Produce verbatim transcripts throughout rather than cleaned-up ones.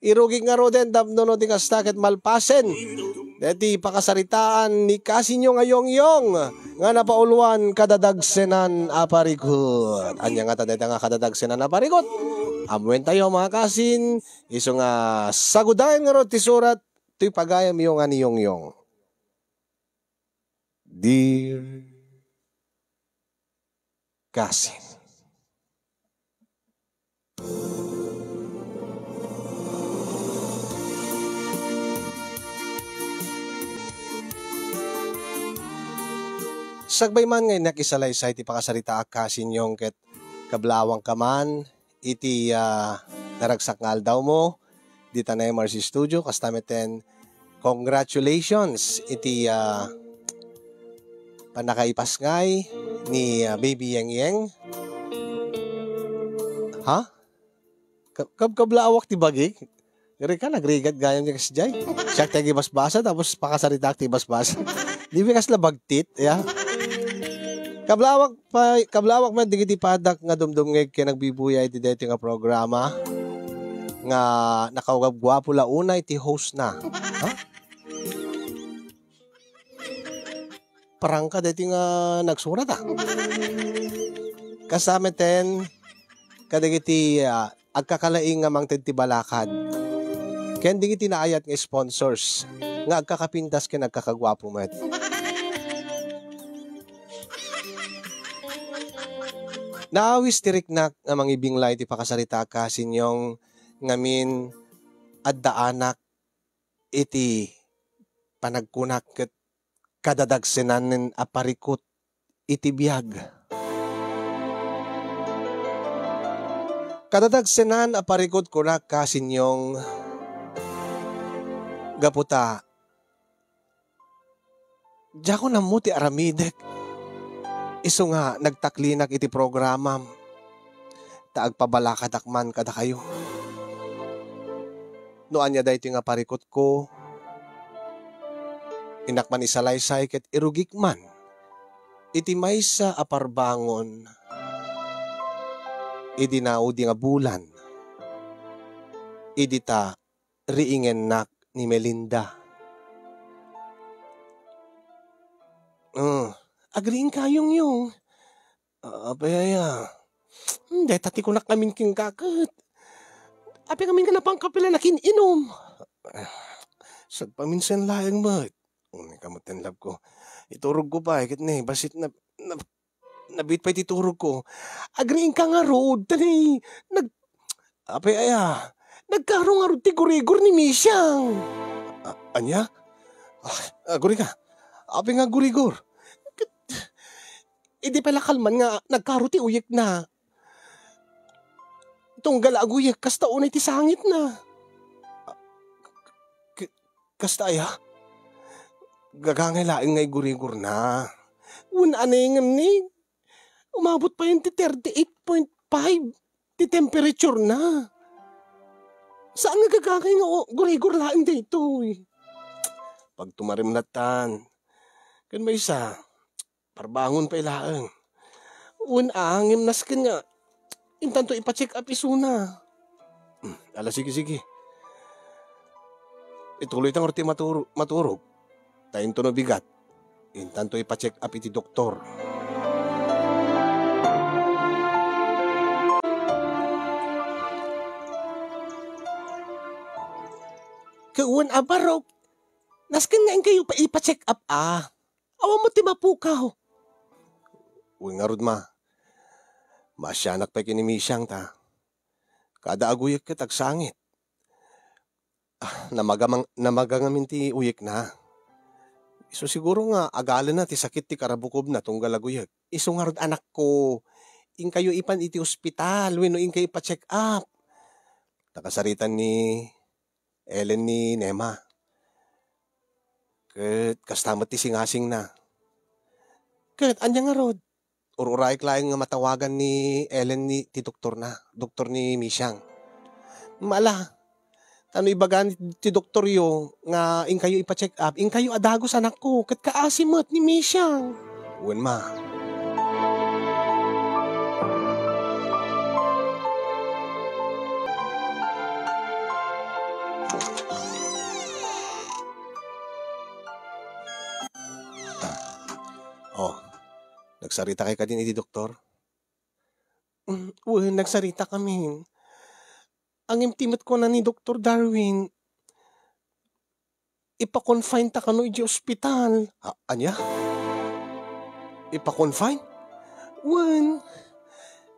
Irugik ngaruden tapno no di kasta ket malpasen deti pakasaritaan ni kasinyo nga Yongyong nga napauluan kadadagsenan a parikut. Ania ngata dayta nga kadadagsenan a parikut? Ammoentayo, mga kasin, isu nga sagudayen ngarud ti surat toy pagayamyo nga ni Yongyong. Dear Kasin. Sakbay man nga innak isalaysay ti pakasaritaak, kasinyong, ket kablawangka man iti, ah, naragsak nga aldawmo, dita na M R C Studio, kasta metten, congratulations iti, ah, pannakaipasngay ni, ah, Baby Yeng Yeng. Ha? Ka-, kabkablaawak ti bagi? Diri ka, nagrigat gayam ni kasdiay. Siak ti agibasbasa, tapos pakasaritaak ti ibasbasa. Di ba kasla bagtit, ya? Kablawak pa, kablawak met digiti padak nga dumdumngeg ken nagbibuyay iti daytoy nga programa nga nakagwapguapo la unay ti host na. Ha? Parangka daytoy nga nagsurat, ah. Kasta metten kadagiti, ah, agkakalaing nga mangted ti balakad ken dagiti naayat nga sponsors nga agkakapintas ken agkakaguapo met. Naawis ti riknak nga mangibingla iti pakasaritaak, kasinyong, ngamin adda anak iti panagkunak ket kadadagsenanen a parikut iti biag. Kadadagsenan a parikut kunak, kasinyong, gapu ta diakon ammo ti aramidek. Isu nga nagtaklinak iti programam, ta agpabalakadak man kadakayo. No ania daytoy nga parikutko, innak man isalaysay ket irugik man iti maysa a parbangon idi naudi nga bulan, idi ta riingennak ni Melinda. Oh, agriingka, Yongyong. Ah, apay aya? Hmm, dayta ti kunak ngamin kenka ket. Apay ngamin nga napanka pay la nakin-inum? Ah, sagpaminsan laeng met. Unika met, love ko. Iturogko pay ket ne, bassit na, na, nabiit pay ti turogko. Agriingka ngarud, ta ne, nag-, apay aya? Nagkaro ngarud ti gurigor ni Misiang. A-, ania? Ah, agurika. Apay nga gurigor? Ket, idi pay la kalman nga nagkaro ti uyekna. Tunggal aguyek, kasta unay ti sangitna. K-, kasta aya? Gagangay laeng nga igurigorna. Wen, anay ngem ni, umabot payen ti thirty-eight point five ti temperaturena. Saan nga gagangay nga u-, gurigor laeng daytoy? Pagtumarim lattan. Ken maysa, parbangon pay laeng. Wen, ngem nasken nga intanto ipa-check up isuna. Hmm, ala, sige, sige. Ituloyta ngarud ti maturo-, maturog. Ta intono bigat, intanto ipa-check up iti doktor. Ket wen a barok, nasken nga inkayo pa ipa-check up a. Awan met ti mapukaw. Wen ngarud, ma. Maasianak pay ken ni Misiang ta. Kada aguyek ket agsangit. Ah, namaga mang-, namaga ngamin ti uyekna. Isu siguro nga agalena ti sakit ti karabukobna tunggal aguyek. Isu ngarud, anakko, inkayo ipan iti ospital wenno inkayo ipa-check up. Nakasaritan ni Ellen ni Nema. Ket kasta met ti singasingna. Ket ania ngarud? Ur-urayek laeng nga matawagan ni Ellen ni, ti doktorna, doktor ni Misiang. Ala, ta no ibaga ni ti doktoryo nga inkayo ipa-check up, inkayo a dagus, anakko, ket kaasi met ni Misiang. Wen, ma. Oh, nagsarita kay kadin iti doktor? Mm, wen, nagsarita kami. Ngem ti met kuna ni Doktor Darwin, ipa-confine ta kano iti ospital. A-, ania? Ipa-confine? Wen,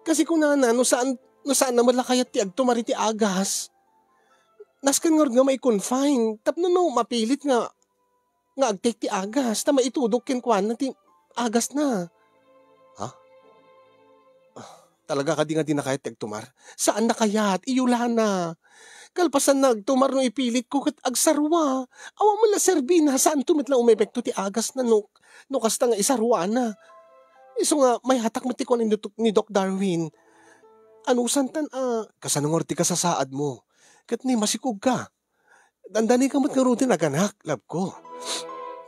kasi kunana, no saan, no saan na met la kayat ti agtumar iti agas, nasken ngarud nga mai-confine. Tapno no mapilit nga, nga agtake ti agas, ta maitudok kenkuana ti agasna. Ha? Ah, talaga kadi nga di na kayat ti agtumar? Saan na kayat? Iyulana. Kalpasan na agtumar no ipilitko ket agsarua. Awan man la serbina, saanto met la umepekto ti agasna no, no kasta nga isaruana. Isu nga mayatak met ti kuan ni Doc-, ni Doc Darwin. Anusantan a, kasano ngarud ti kasasaadmo? Ket ni masikogka. Dandani ka met ngaruden aganak, love ko.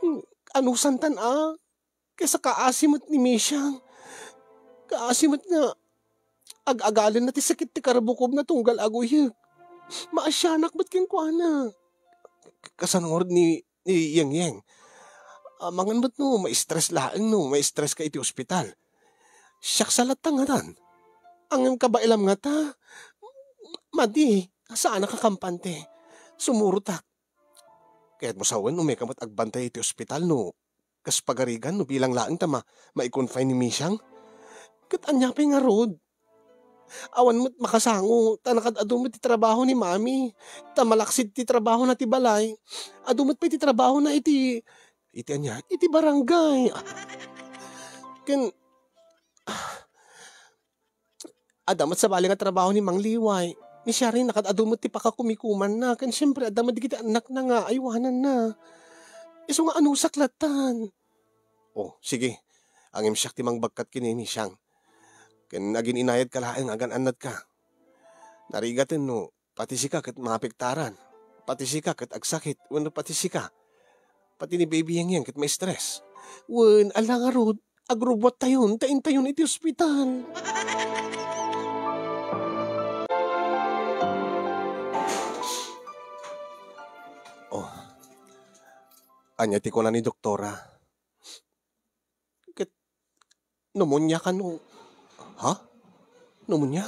Hmm, anusantan a, kasta kaasi met ni Michang. Kaasi met nga ag-agalin na ti sakit ti karabukobna tunggal aguyek. Maasianak met kenkuana. Kasano ngarud ni, ni Yeng Yeng? Amangan met no ma-stress laeng no ma-stress ka iti ospital. Siak sa latta ngatan. Ngem kabaelam ngata, madi, saan a kakampante. Sumurotak. Kayatmo sawen, umay ka met agbantay iti ospital no kas pagarigan no bilang laeng ta ma-, mai-confine ni Michang? Ket ania pay ngarud? Awan met makasango, ta nakaad-adu met ti trabaho ni Mami. Ta malaksid ti trabahona ti balay. Adu met pay ti trabahona iti, iti ania? Iti barangay. Ken, adda met sabali nga trabaho ni Mang Liway. Ni Shari, nakaad-adu met ti pakakumikumanna. Ken siempre, adda met dagiti annakna nga aywananna. Isu nga anusak lattan. Oh, sige. Ngem siak ti mangbagkat ken ni Michang. Ken agin-inayadka laeng, agan-annadka. Narigaten no pati sika ket maapektaran. Pati sika ket agsakit, wenno pati sika. Pati ni Baby Yeng Yeng ket ma-stress. Wen, ala ngarud, agrubuattayon ta intayon iti ospital. Oh. Ania ti kuna ni doktora? Ket pneumonia kano. Ha? Pneumonia?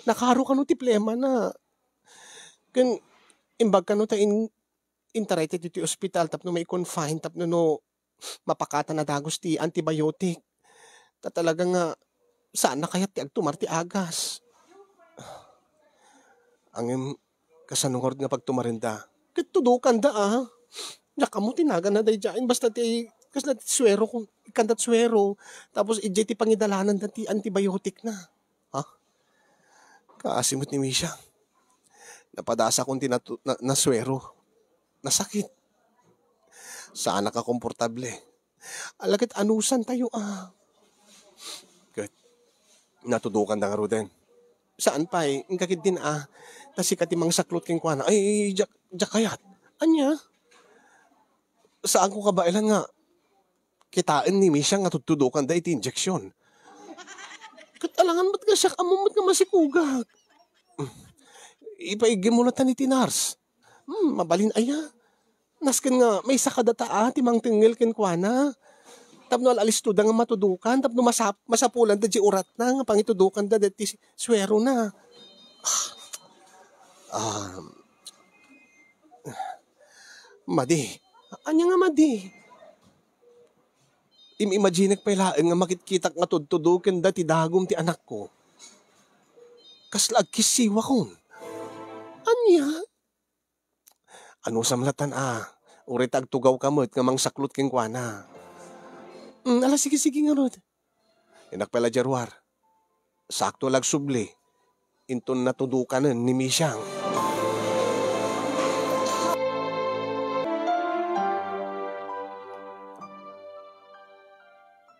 Nakaro kano ti plemana. Ken imbag kano ta in-, intaray iti ospital tapno mai-confine tapno no mapakatan a dagus ti antibiotic. Ta talaga nga saan na kayat ti agtumar ti agas. Ngem kasano ngarud nga pagtumarenda? Ket tudokanda a. Diak ammo ti naganna daydiay, basta ti, kasla ti suero ko, ikkanda ti suero, tapos idiay ti pangidalananda ti antibiotic na. Ha? Kaasi met ni Misha. Napadasakon ti natu-, na-, nasuero. Nasakit. Saan a kakomportable. Ala ket anusantayo a. Ket natudokanda ngaruden? Saan pay, inka ketdin a. Ta sika ti mangsaklot kenkuana. Ay, ay, diak, diak kayat. Ania? Saanko kabaelan nga kitaen ni Misha nga tudtudokanda iti injection. Ket alangan met nga siak ammo met nga masikogak. Ipaiggem mo latan iti nurse. Hmm, mabalin aya. Nasken nga maysa kadata a ti mangtengngel kenkuana. Tapno al-alistoda nga matudokan, tapno masap-, masapulanda diay uratna nga pangitudokanda daytoy suerona. Ah, madi. Ania nga madi? Im-imaginek pay laeng nga makitkitak nga tudtudo ken daytoy dagum ti anakko. Kasla agkisiwakon. Ania? Anusam latan a, uray ta agtugawka met nga mangsaklot kenkuana. Mm, ala, sige, sige ngarud. Innak pay la diay ruar. Sakto la agsubli. Inton natudokanen ni Mishang.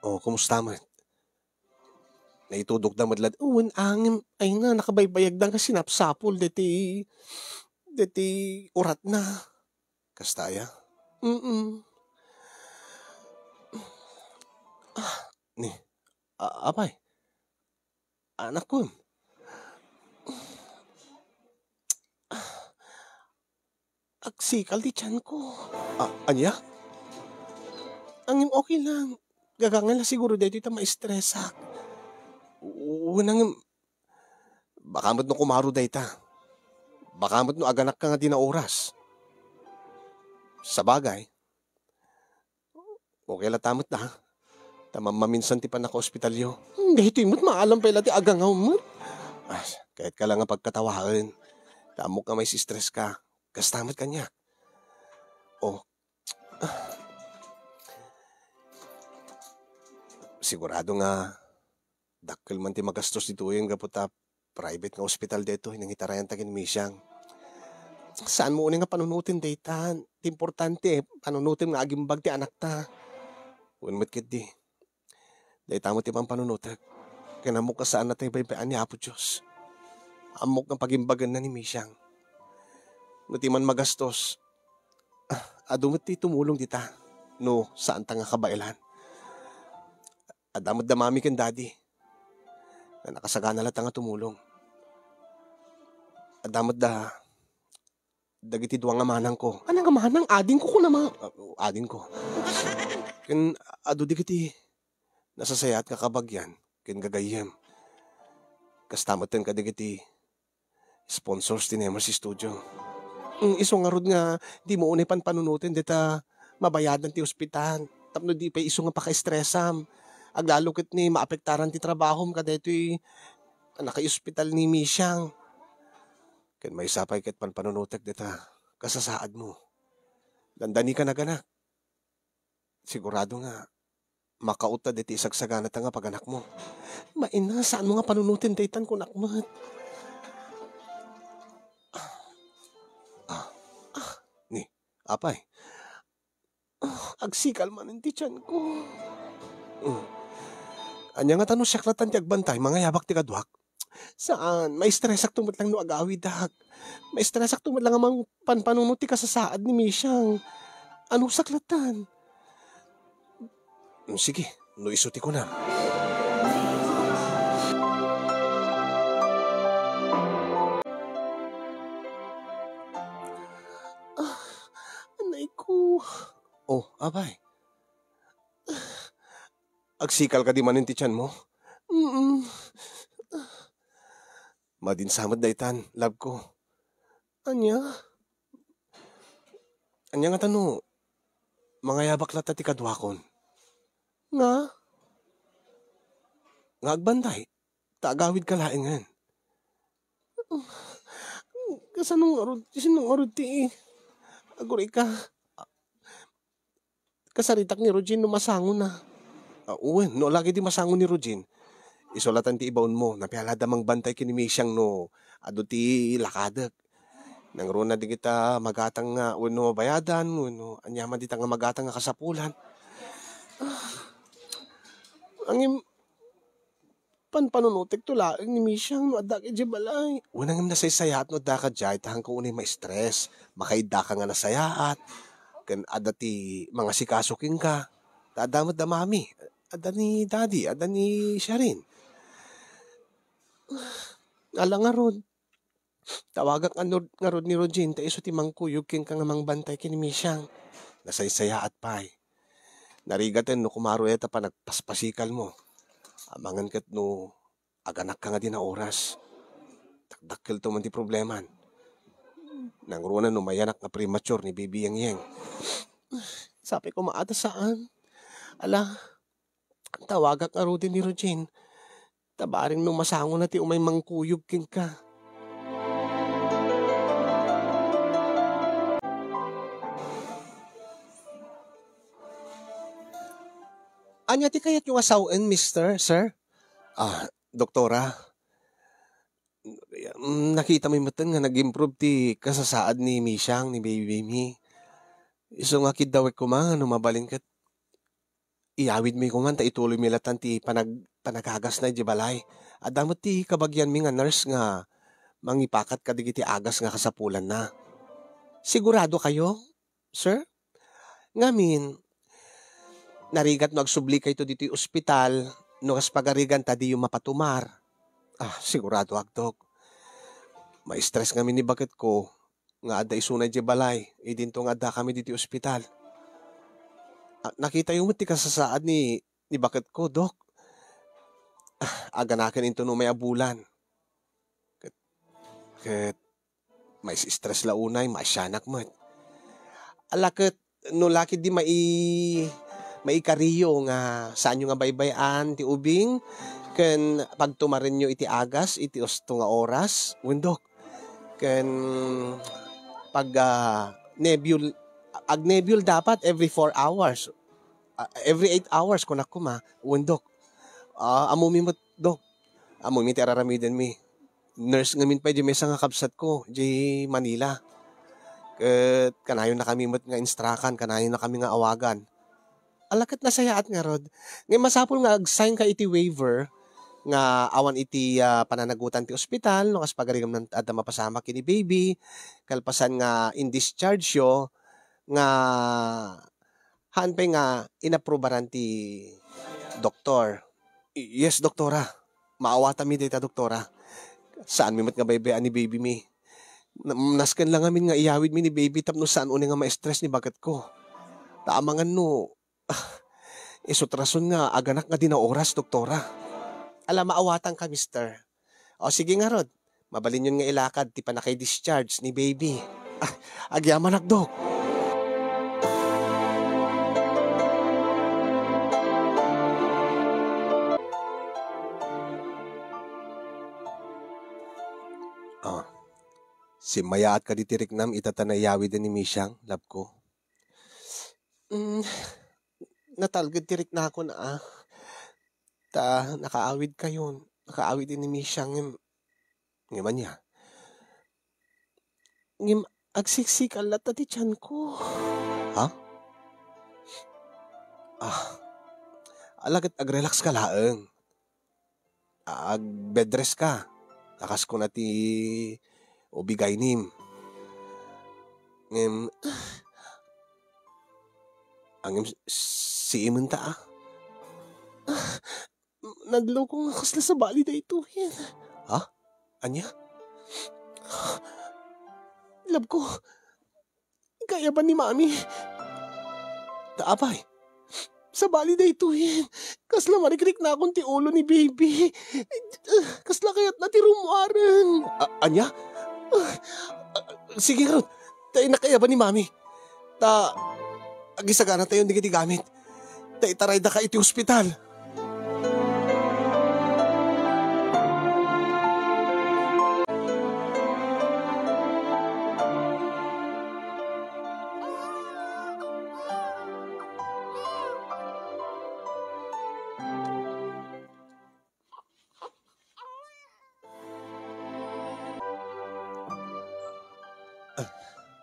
Oh, kumusta met? Naitudokda met laeng. Wen, ngem, ay na, nakabaybayagda nga sinapsapol deti, deti uratna. Kasta aya? Mm. Ah, ni, a-, apay? Anakko. Agsikal ti tianko. A-, ania? Ngem okay lang. Gagangay la siguro daytoy ta maistresak. Wen ngem, baka met no kumaro dayta. Baka met no aganakka nga di naoras. Sabagay, okay la ta met da. Ta mammaminsan ti pannakaospitalyo. Hmm, daytoy met maalam pay la ti agangaw met. Ah, kayatka la nga pagkatawaen. Ta ammok nga maistreska. Kasta met kaniak. Oh. Ah. Sigurado nga dakkel man ti magastos ditoyen gapu ta private nga ospital daytoy, nangitarayan ta ken Misyang. Saanmo unay nga panunoten dayta. Ti importante, panunotem nga agimbag ti anakta. Wen met ketdi, dayta met ti pampanunotek. Ken ammok nga saanna ti baybay-an ni Apo Dios. Ammok nga pagimbagenna ni Misyang. No ti man magastos, ah, adu met ti tumulong dita. No, saanta nga kabaelan. Adda met da mami ken daddy nga nakasagana latta nga tumulong. Adda met da dagiti dua nga manangko. Ania nga manang? Adingko kunam a. Ah, adingko. Ken adu dagiti nasasayaat nga kabagian ken gagayyem. Kasta metten kadagiti sponsors ti Nemers Studio. Mm, isu ngarud nga dimo unay panpanunoten dayta mabayadan ti ospital tapno di pay isu nga pakaistresam. Aglalo ket ni maapektaran ti trabahom kadaytoy a nakaospital ni Misyang. Ken maysa pay ket panpanunotek dayta kasasaadmo. Dandani ka naganak. Sigurado nga makautta daytoy isagsaganata nga paganakmo. Maina, saanmo nga panunoten daytan, kunak met. Ah, ah, ni, apay. Ah, agsikal manen ti tianko. Mm. Ania ngata no siak latan ti agbantay, mangayabak ti kaduak? Saan, maistresakto met lang no agawidak. Maistresakto met lang a mangpanpanunot ti kasasaad ni Misyang. Anusak latan? Mm, sige, no isu ti kunam. Ah, anay ko. Oh, apay. Agsikal kadi manen ti tianmo? Mm. Madinsa met daytan, love ko. Ania? Ania ngata no mangayabak latta ti kaduakon? Nga? Nga agbantay, ta agawidka laengen. Kasano ngarud, sino ngarud ti agurika? Kasaritak ni Rogin no masangona. Ah, wen, no alagidi masango ni Rogin, isu latan ti ibaonmo, napialada mangbantay ken ni Misyang no adu ti lakadek. Nangruna dagita magatang nga wenno mabayadan, wenno ania man dita nga magatang nga kasapulan. Ah, ngem, panpanunotekto laeng ni Misyang no adda idiay balay. Wen ngem nasaysayaat no addaka idiay, ta haanka unay ma-stress. Makaiddaka nga nasayaat. Ken adda ti mangasikaso kenka. Ta adda met da mami. Adda ni daddy, adda ni Sharin. Ala ngarud. Tawagak ngarud, ngarud ni Rogin, ta isu ti mangkuyog kenka nga mangbantay ken ni Misyang. Nasaysayaat pay. Narigaten no kumaro ita panagpaspasikalmo. Amangan ket no aganakka nga di naoras. Dakdakkelto man ti probleman. Nangruna no mayanak nga premature ni Baby Yeng Yeng. Sapay koma a ta saan. Ala, tawagak ngaruden ni Rogin. Ta bareng no masangona ti umay mangkuyog kenka. Ania ti kayatyo nga sawen, mister, sir? Ah, doktora, mm, nakita mi metten nga nag-improve ti kasasaad ni Misyang, ni baby mi. Isu nga kiddawek koma nga no mabalin ket iyawidmi koma ta ituloymi latan ti panag-, panagagasna idiay balay. Adda met ti kabagianmi nga nurse nga mangipakat kadagiti agas nga kasapulanna. Sigurado kayo, sir? Ngamin, narigat no agsublikayo ditoy ospital, no kas pagarigan ta diyo mapatumar. Ah, sigurado agdok. Ma-stress ngamin ni baketko. nga adda isuna idiay balay, idinto nga addakami ditoy ospital. Ah, nakitayo met ti kasasaad ni, ni baketko, Dok. Ah, aganaken inton umay a bulan. Ket, ket, mais-stress la unay, maasianak met. Ala ket, no la ketdi mai-, maikariyo nga saanyo nga baybay-an ti ubing ken pagtumarenyo iti agas iti husto nga oras, wen, Dok. Ken pag, ah, nebul-, ag-nebul dapat every four hours. Ah, every eight hours, kunak koma, wen, Dok. Ah, ammomi met, Dok. Ammomi ti ar-aramidenmi. Nurse ngamin pay diay maysa nga kabsatko, diay Manila. Ket kanayonnakami met nga instrukan, kanayonnakami nga awagan. Ala ket nasayaat ngarud. Ngem masapul nga ag-sign ka iti waiver nga awan iti, ah, pananagutan ti ospital, no kas pagarigamna adda mapasamak ken ni baby, kalpasan nga in-discharge yo, nga haan pay nga inaprubaran ti doktor. Y-, yes, doktora. Maawatanmi dayta, doktora. Saanmi met nga baybay-an ni babymi. Na-, nasken la ngamin nga iyawidmi ni baby tapno saan unay nga ma-stress ni baketko. Ta amangan no, ah, isu ti rason nga aganak nga di naoras, doktora. Ala, maawatanka, mister. O, sige ngarud. Mabalinyon nga ilakad ti pannakay-discharge ni baby. Ah, agyamanak, Dok. Ah, simmayaat kadi ti riknam ita ta naiyawiden ni Misiang, love ko? Mm, natalged ti riknakon, ah. Ta nakaawidkayon, nakaawid ni Misiang, ngem, ngem ania? Ngem agsiksikal latta ti tianko. Ha? Ah, ala ket ag-relax ka laeng. Ag-bed rest ka. A kas kuna ti O B gynm. Ngem, ngem sii menta, ah. Nadlokong nga kasla sabali daytoyen. Ha? Ania? Love ko, kaayaban ni Mami. Ta apay? Sabali daytoyen. Kasla marikriknakon ti ulo ni baby. Kasla kayatna ti rummuaren. A-, ania? Ah, sige ngarud. Ta innak kaayaban ni Mami. Ta agisaganatayon dagiti gamit. Ta itaraydaka iti ospital.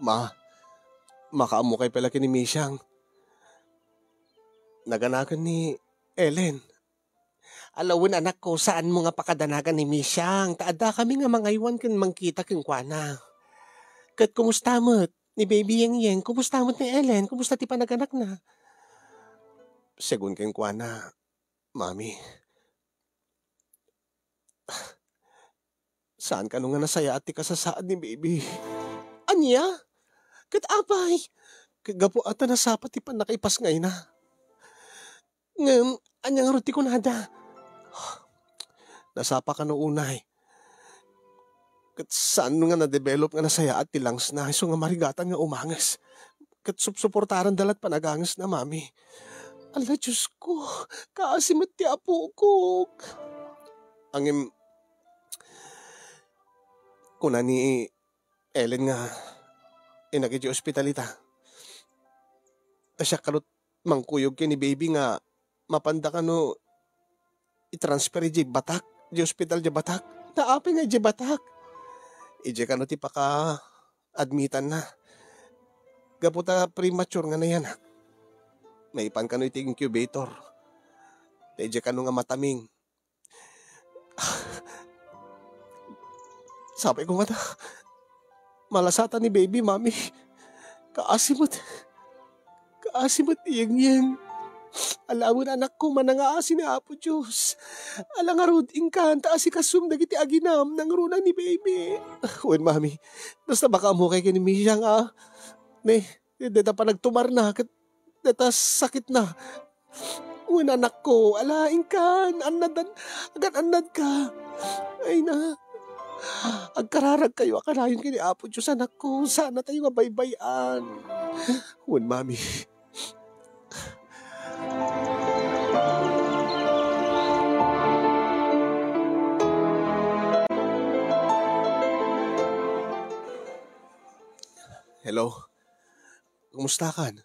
Ma, makaammokay pay la ken ni Misiang. Naganaken ni Ellen. Ala wen, anakko, saanmo nga pakadanagan ni Misiang, ta addakami nga mangaywan ken mangkita kenkuana. Ket kumusta met ni Baby Yengyeng? Kumusta met ni Ellen? Kumusta ti panaganakna? Segun kenkuana, Mami, saan kano nga nasayaat ti kasasaad ni Baby. Ania? Ket apay? Ket gapu ta nasapa ti pannakaipasngayna. Ngem, ania ngarud ti kunada? Nasapa kano unay. Ket saan nga na-develop nga nasayaat ti lungs na, isu nga marigatan nga umanges. Ket supsuportaranda la't panaganges na, Mami. Ala, Diyos ko, kaasi met ti apokok. Ngem, kuna ni Ellen nga, innak idiay ospital ita. Ta siak kano mangkuyog ken ni Baby nga mapanda kano i-transfer idiay Batac, idiay ospital idiay Batac. Ta apay nga idiay Batac? Idiay kano ti paka-admitanna. Gapu ta premature nga nayanak. Maipan kano iti incubator. Ta idiay kano nga mataming. Sapay ko ngata, malasatan ni Baby, Mami. Kaasi met. Kaasi met ni Yengyeng. Ala wen, anakko, manangaasi ni Apo Dios. Ala ngarud, inkan ta asikasum dagiti aginam nangruna ni baby. Wen, mami, basta makaammo kay ken ni Misiang, a. Ne, deta panagtumarna, ket deta sakitna. Wen, anakko, ala, inkan, annadan, agan-annad ka. Ay na, agkararag kayo a kanayon ken ni Apo Dios, anakko. Sana tayo nga baybay-an. Wen, mami. Hello. Kumusta kan?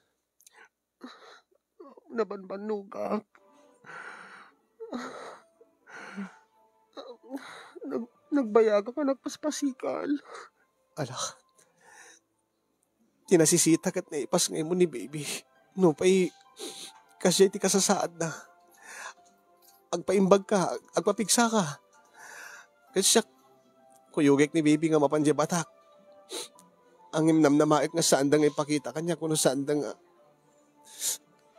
Nabanbannogak. Nag-, nagbayagak nga nagpaspasikal. Ala, ti nasisita ket naipasngaymo ni baby. Nupay, kasdiay ti kasasaadna. Agpaimbag ka, ag-, agpapigsa ka. Ket siak, kuyogek ni baby nga mapan diay batak. Ngem namnamaek nga saanda nga ipakita kaniak, wenno saanda nga,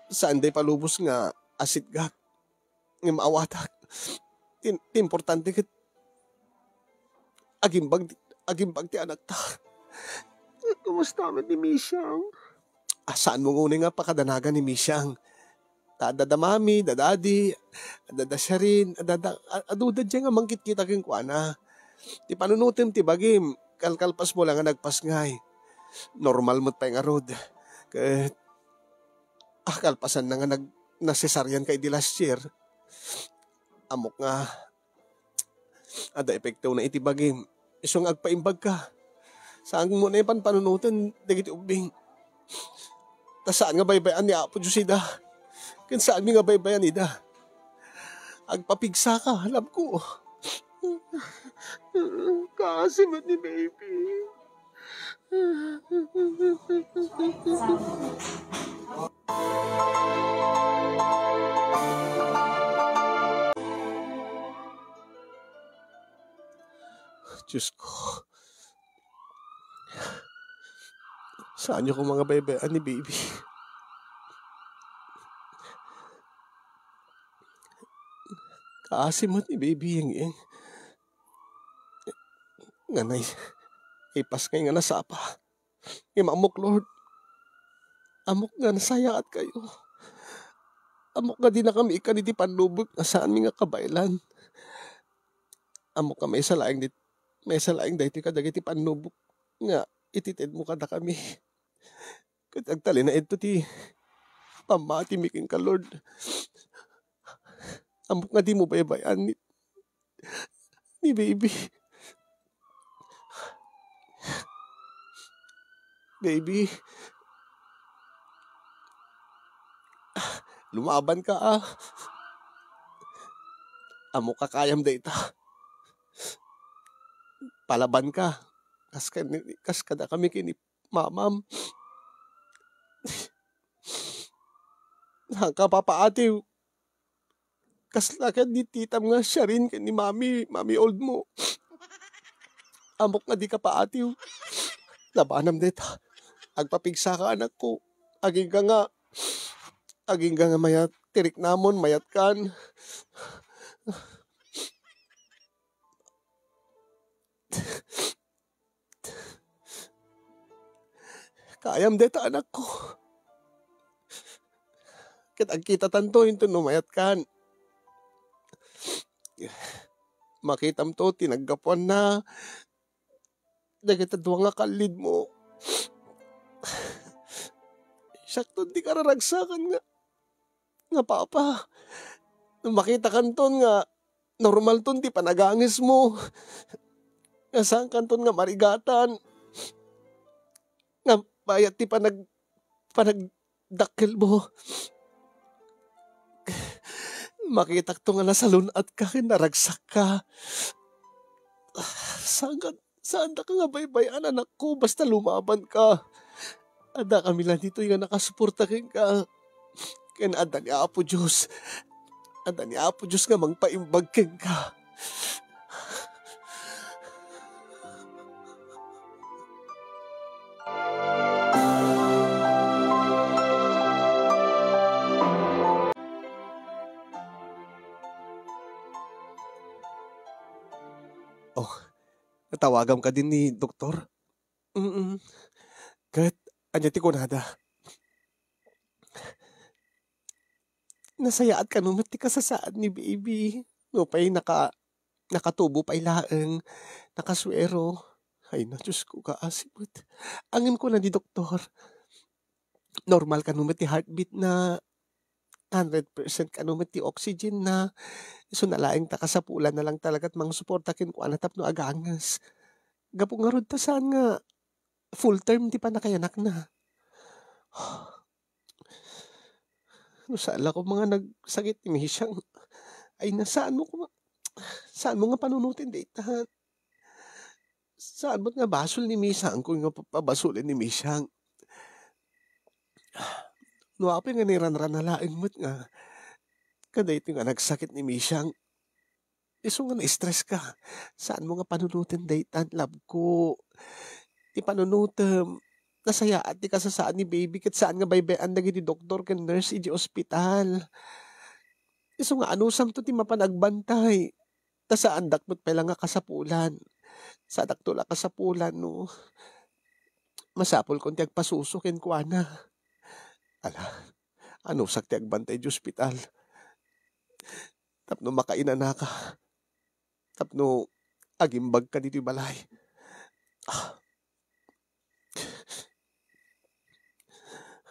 saanda ipalubos nga asitgak. Ngem awatak. Ti, ti importante ket agimbag, agimbag ti anakta. Kumusta met ni Misiang? Ah, saanmo nga unay nga pakadanagan ni Misiang? Ta adda da mami, da daddy, adda da sirin, adda da, a-, adu da diay nga mangkitkita kenkuana. Ti panunotem ti bagim, kalkalpasmo la nga nagpasngay. Normal met pay ngarud. Ket, ah, kalpasanna nga nag-, nasesarian ka idi last year. Ammok nga adda epektona iti bagim. Isu nga agpaimbag ka. Saanmo unay panpanunoten dagiti ubbing. Ta saan nga baybay-an ni Apo Dios ida. Ken saanmi nga baybay-an ida. Agpapigsa ka, love ko. Kaasi met ni baby. Diyos ko. Saanyo koma nga baybay-an ni baby? Kaasi met ni baby, Yeng-Yeng. Nga nay-, naipasngay nga nasapa. Ngem ammok, Lord. Ammok nga nasayaat kayo. Ammok nga dinakami ikkan iti pannubok nga saanmi nga kabaelan. Ammok nga maysa laeng dit-, maysa laeng daytoy kadagiti pannubok nga ititedmo kadakami. Ket agtalinaedto ti pammatimi kenka, Lord. Ammok nga dimo baybay-an ni, ni baby. Baby. Lumaban ka, ah. Ammok a kayam dayta. Palaban ka. Kas ka ni, kas kadakami ken ni mamam. Saan ka papaatiw? Kasla ket ni titam nga siarin ken ni mami, mami old mo. Ammok nga di ka paatiw. Labanam dayta. Agpapigsa ka, anakko. Agingga nga, agingga nga mayat ti riknamon, mayat kan. Kayam dayta, anakko. Ket agkitatanto inton no mayat kan. Makitamto ti naggapuanna dagiti dua nga kallidmo. Siakton ti kararagsakan nga, nga papa. No makitakanton nga normalton ti panagangismo, nga saankanton nga marigatan, nga bayat ti panag-, panagdakkelmo. Makitakto nga nasalun-atka ken naragsakka. Saankan, saandaka nga baybay-an, anakko, basta lumabanka. Addakami la ditoy nga nakasuporta kenka. Ken adda ni Apo Dios. Adda ni Apo Dios nga mangpaimbag kenka. Tawagam kadi ni doktor? Mm. Ket ania ti kunada? Nasayaat kano met ti kasasaad ni baby. Nupay naka-, nakatubo pay laeng, nakasuero. Ay na, Diyos ko, kaasi met. Ngem kuna ni doktor, normal kano met ti heartbeat na, hundred percent kano met ti oxygen na. Isu na laeng ta kasapulan na lang talaga ti mangsuporta kenkuana tapno aganges. Gapu ngarud ta saan nga full term ti pannakayanakna. No saan la koma nga nagsakit ni Misiang, ay na, saan mo koma, saan mo nga panunoten dayta? Saan met nga basol ni Misiang, kun nga pa-, pabasolen ni Misiang? No apay nga nairanran na laeng met nga kadaytoy nga nagsakit ni Misiang, isu nga na-stress ka. Saan mo nga panunoten daytan, love ko. Ti panunotem, nasayaat ti kasasaad ni baby ket saan nga baybay-an dagiti doktor ken nurse idiay ospital. Isu nga anusamto ti mapan agbantay. Ta saandak met pay la nga kasapulan. Saandakto la kasapulan no masapulkon ti agpasuso kenkuana. Ala, anusak ti agbantay idiay ospital. Tapno makainanaka. Tapno agimbagka ditoy balay. Ah.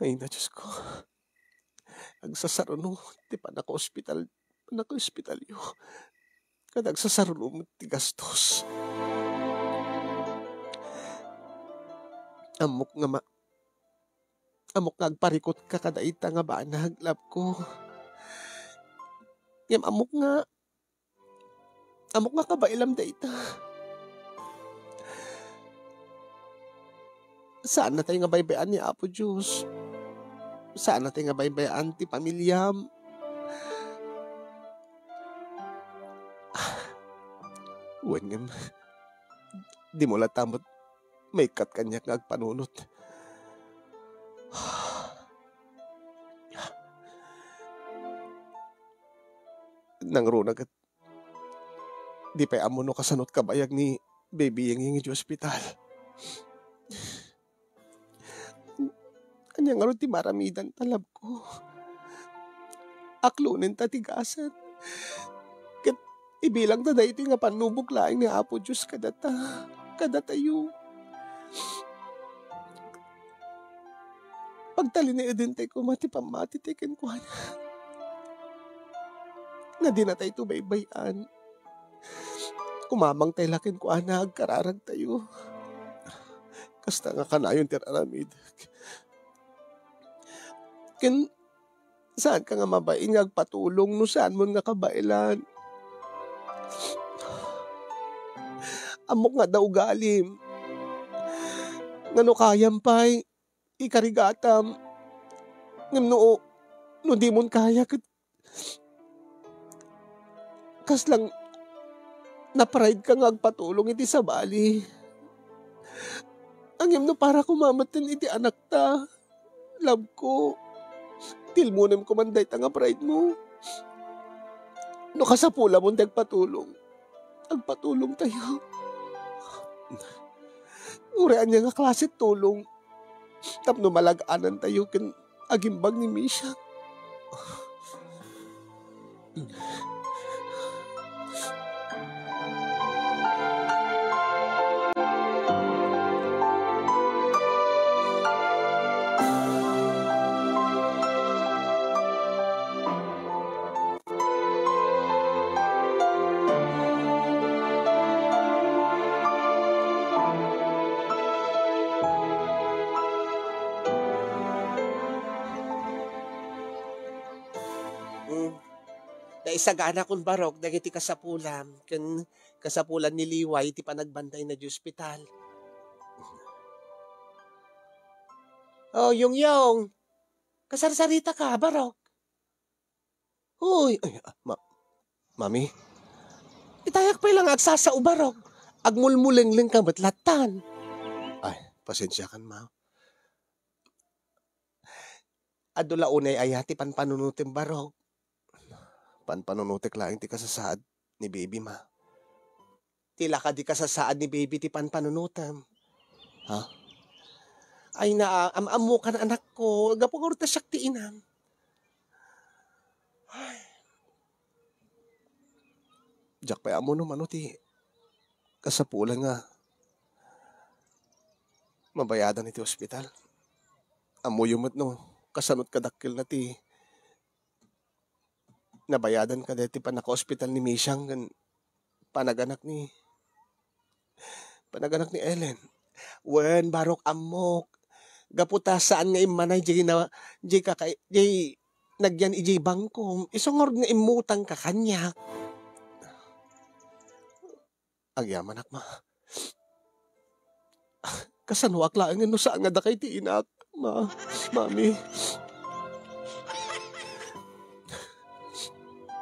Ay na, Diyos ko. Agsasaruno ti pannakaospital-, pannakaospitalyo. Ket agsasaruno met ti gastos. Ammok nga ma-, ammok nga agparikutka kadayta nga banag, love ko. Ngem ammok nga Ammok nga kabaelam dayta. Saannatay nga baybay-an ni Apo Dios. Saannatay nga baybay-an ti pamiliam. Wen ngem, dimo latta met maikkat kaniak nga agpanunot. Nangruna ket di pay ammo no kasano ti kabayag ni Baby Ying Ying idiay ospital. Ania ngarud ti maaramidanta, love ko? Aklonenta ti gasat. Ket ibilangta daytoy nga pannubok laeng ni Apo Dios kadata, kadatayo. Pagtalinaedentay koma ti pammatitay kenkuana. Nga dinatayto baybay-an. Kumamangtay la kenkuana, agkararagtayo. Kasta nga kanayon ti aramid. Ken, saanka nga mabain nga agpatulong no saanmon nga kabaelan? Ammok nga adda ugalim. Nga no kayam pay, ikarigatam. Ngem no, no dimon kaya, ket kaslang na-pride ka nga agpatulong iti sabali. Ngem no para koma metten iti anakta, love ko, tilmonem koman dayta nga pride mo. No kasapulamon ti agpatulong, agpatulongtayo. Uray ania nga klase ti tulong tapno malag-anantayo ken agimbag ni Misha. Mm. Naisaganakon, Barok, dagiti kasapulam ken kasapulan ni Liway ti panagbantayna idiay ospital. Oh, Yongyong, kasarsaritaka, Barok? Uy, ay, ah, ma-, Mami? Itayak pay la nga agsasao, Barok. Agmulmulengleng ka met lattan. Ay, pasensiakan, Ma. Adu la unay aya ti panpanunotem, Barok? Panpanunotek laeng ti kasasaad ni Baby, Ma. Ti la kadi kasasaan ni baby ti panpanunotem. Ha? Ay na, am-ammokan, anakko, gapu nga urta siak ti inam. Ay. Diak pay ammo no mano ti kasapulan nga mabayadan iti ospital. Ammoyo met no kasanot kadakkelna ti nabayadan kada ti pannakaospital ni Misiang ken panaganak ni, panaganak ni Ellen. Wen, Barok, ammok. Gapu ta saan nga immanay jay na, jay kaka-, jay nagyan ijay bangkom. Isu ngarud nga immutangka kaniak. Agyamanak, ma. Kasanoak laengen no saan nga dakay ti inak, ma, mami.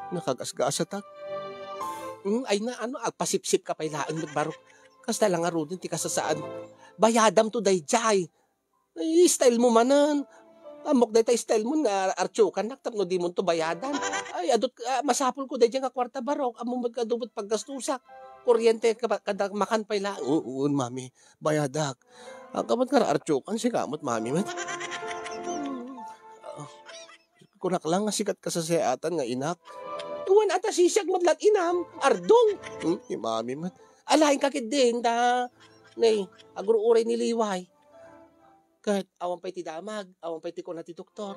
Nakagasgasatak. Hmm, ay na, ano, agpasipsip ka pay laeng met, Barok. Kasta lang ngaruden ti kasasaan. Bayadam to dayjay. Ay, style mo manen. Ammok dayta style mo nga artiokannak tapno di mo to bayadan. Ay, adut, ah, masapul ko dayjay nga kuarta, Barok. Ammo met nga adu met paggastusak. Kuryente ka pa, kada makan pay la. U-, uun, mami. Bayadak. Ang kamat nga artiokan, sika met, mami, met. Ah, kunak lang nga sika ti kasasayaatan nga inak. Wen, ata sisiak met la ti inam, ardong. Hmm, ni mami met. Alaen ka ketdin, ta, nay, agruray ni liway. Ket awan pay ti damag, awan pay ti kuna ti doktor.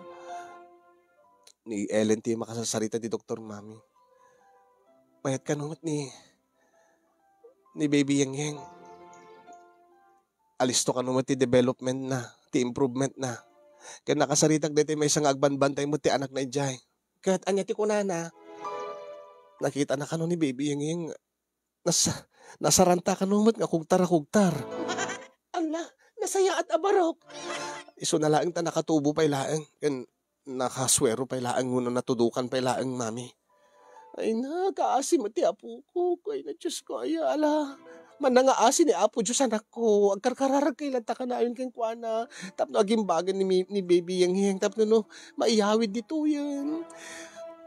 Ni Ellen ti makasarsarita ti doktor, mami. Mayat kano met ni, ni Baby Yengyeng. Alisto kano met ti development na, ti improvement na. Ket nakasaritak daytoy maysa nga agbanbantay met ti anakna idiay. Ket ania ti kunana? Nakitana kano ni Baby Yengyeng Nas-, nasaranta kano met nga kugtar a kugtar. Ala, nasayaat a Barok. Isuna laeng ta nakatubo pay laeng, ken nakasuero pay laeng wenno natudukan pay laeng, mami. Ay na, kaasi met ti apoko. Ay na, Diyos ko, ay, ala. Mannangaasi ni Apo Diyos, anakko. Agkarkararag kay lanta kanayon kenkuana. Tapno agimbagan ni mi-, ni Baby Yengyeng. Tapno no, maiyawid ditoyen.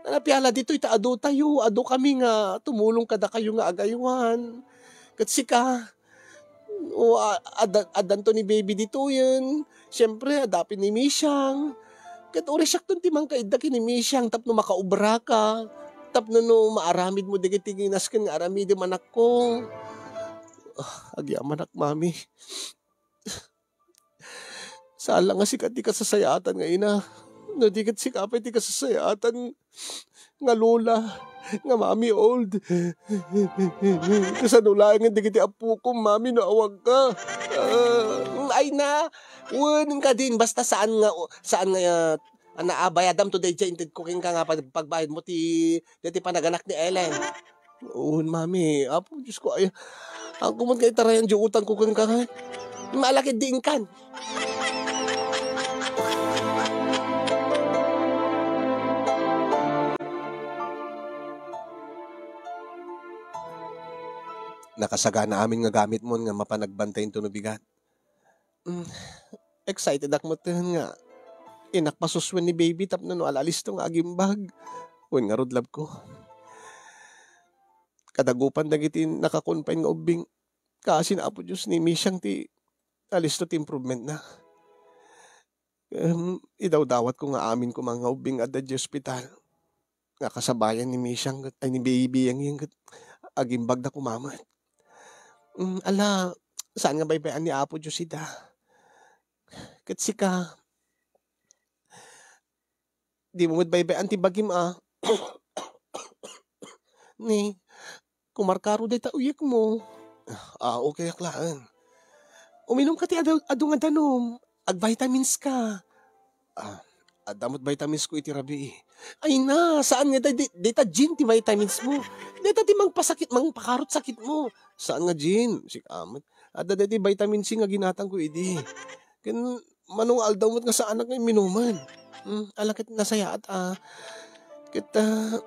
Napiala ditoy ta adu tayo, adu kami nga tumulong kadakayo nga agaywan. Ket sika, o, a-, adda-, addanto ni Baby ditoyen. Siempre, adda pay ni Misiang. Ket uray siakton ti mangkaidda ken ni Misiang tapno makaubraka. Tapno no maaramidmo dagiti kinasken nga aramidem, anakko. Ah, agyamanak, mami. Saan la nga sika ti kasasayaatan nga ina. No di ket sika pay ti kasasayaatan nga lola, nga mami old. Kasano laeng dagiti appokom, mami, no awanka? Ah, ay na, wen kadin, basta saan nga, saan nga, ah, ana, ah, bayadam to dayjay intedko kenka nga pag-, pagbayadmo ti, daytoy panaganak ni Ellen. Wen, mami. Apo Diyos ko, ay, angko met nga itarayan diay utangko kenka, ay. Maalakid di inkan. Nakasagana amin nga gamitmon nga mapan agbantay intono bigat. Mm, excited ak metten nga inak pasusuen ni baby tapno no ala-alisto nga agimbag. Wen ngarud, love ko. Kadagupan dagiti naka-confine nga ubbing, kaasi ni Apo Dios ni Misiang ti alisto ti improvementna. Em, idawdawatko nga amin koma nga ubbing adda idiay ospital nga kasabayan ni Misiang ket, ay, ni Baby Yang Yang ket agimbagda koma met. Mm, ala, saan nga baybay-an ni Apo Dios ida. Ket sika, dimo met baybay-an ti bagim a. Ni, kumarkaro dayta uyekmo. Ah, okayak laeng. Uminumka ti adu-, adu nga danum. Agvitamins ka. Ah, adda met vitamins ko iti rabii. Ay na, saan nga day-, day-, dayta gin ti vitamins mo. Dayta ti mangpasakit, mangpakarot sakitmo. Saan nga gin? Sika met. Adda dayta vitamin C nga ginatangko idi. Ken mano nga aldaw met nga saanak nga imminuman. Hmm, ala ket nasayaat a. Ket, ah,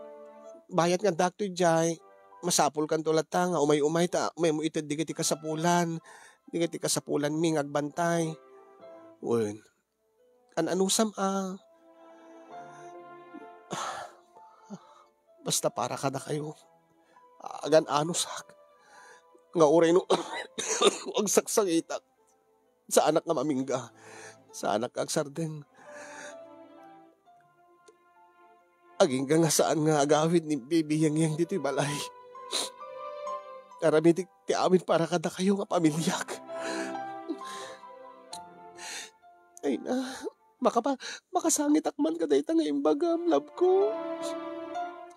bayat nga addaak toy idiay, masapulkanto latta nga umay-umay ta umaymo ited dagiti kasapulan, dagiti kasapulanmi nga agbantay. Wen, an-anusam a. Basta para kadakayo, agan-anusak. nga uray no agsaksakitak, saanak nga mamingga, saanak nga agsardeng. Agingga nga saan nga agawid ni Baby Yang Yang ditoy balay. Aramidek ti amin para kadakayo nga pamiliak. Ay na, makapa-, makasangitak man kadayta nga imbagam, love ko.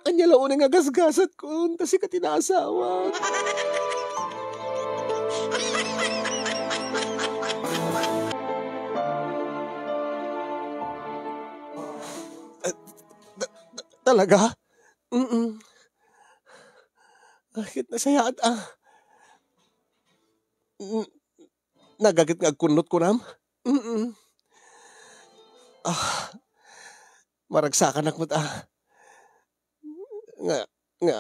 Ania la unay nga gasgasatkon, ta sika ti naasawak. Ah, ta-, ta-, talaga? Mm. Ah, ket nasayaat, ah. Mm, nagaget nga agkunnot kunam? Mm. Ah, maragsakanak met, ah. Nga, nga,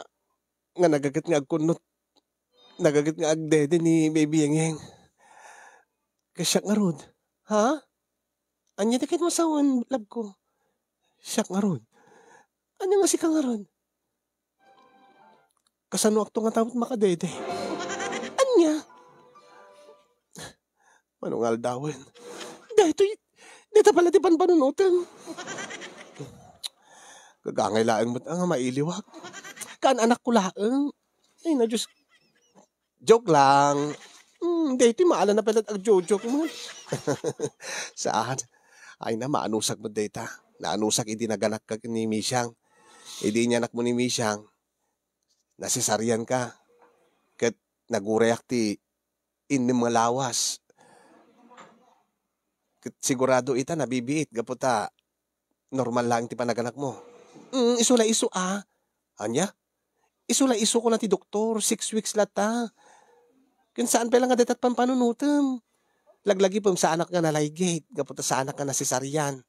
nga nagaget nga agkunnot. Nagaget nga agdede ni Baby Yengeng. Ket siak ngarud, ha? Ania ti kinmasawan, love ko? Siak ngarud. Ania nga sika ngarud? Kasanoakto ngata met makadede? Ania? Mano nga aldawen? Daytoy, dayta pala ti panpanunotem. Gagangay laeng met nga mailiwak. Kaan-anakko laeng. Ay na, Diyos. Joke lang. Hmm, daytoy maala na pala agjo-joke mo. Saan? Ay na, maanusak met dayta. Naanusak idi naganak ka ni Misyang. Idi inyanak mo ni Misyang, nasesarian ka. Ket nagurayak ti innem nga lawas. Ket sigurado ita nabibiit gapu ta normal laeng ti panaganak mo. Mm, isu la isu, ah. Ania? Isu la isu kuna ti doktor, six weeks latta. Ken saan pay la nga dayta panpanunotem. Laglagipem saanak nga nalaygit gapu ta saanak nga nasesarian.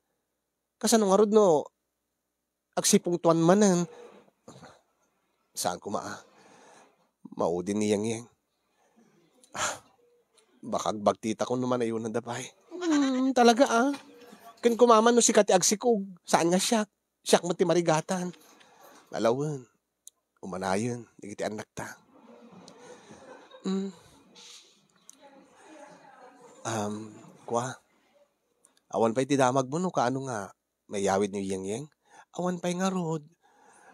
Kasano ngarud no agsipungtoan manen? Saan koma, ah. Maudin ni Yeng Yeng. Ah, baka agbagtitakon no manayonanda pay. Hmm, talaga, ah. Ken koma man no sika ti agsikog, saan nga siak? Siak met ti marigatan. Alawen, umanayen dagiti annakta. Hmm. Um, kua, awan pay ti damagmo no kaano nga mayawid ni Yeng Yeng? Awan pay ngarud.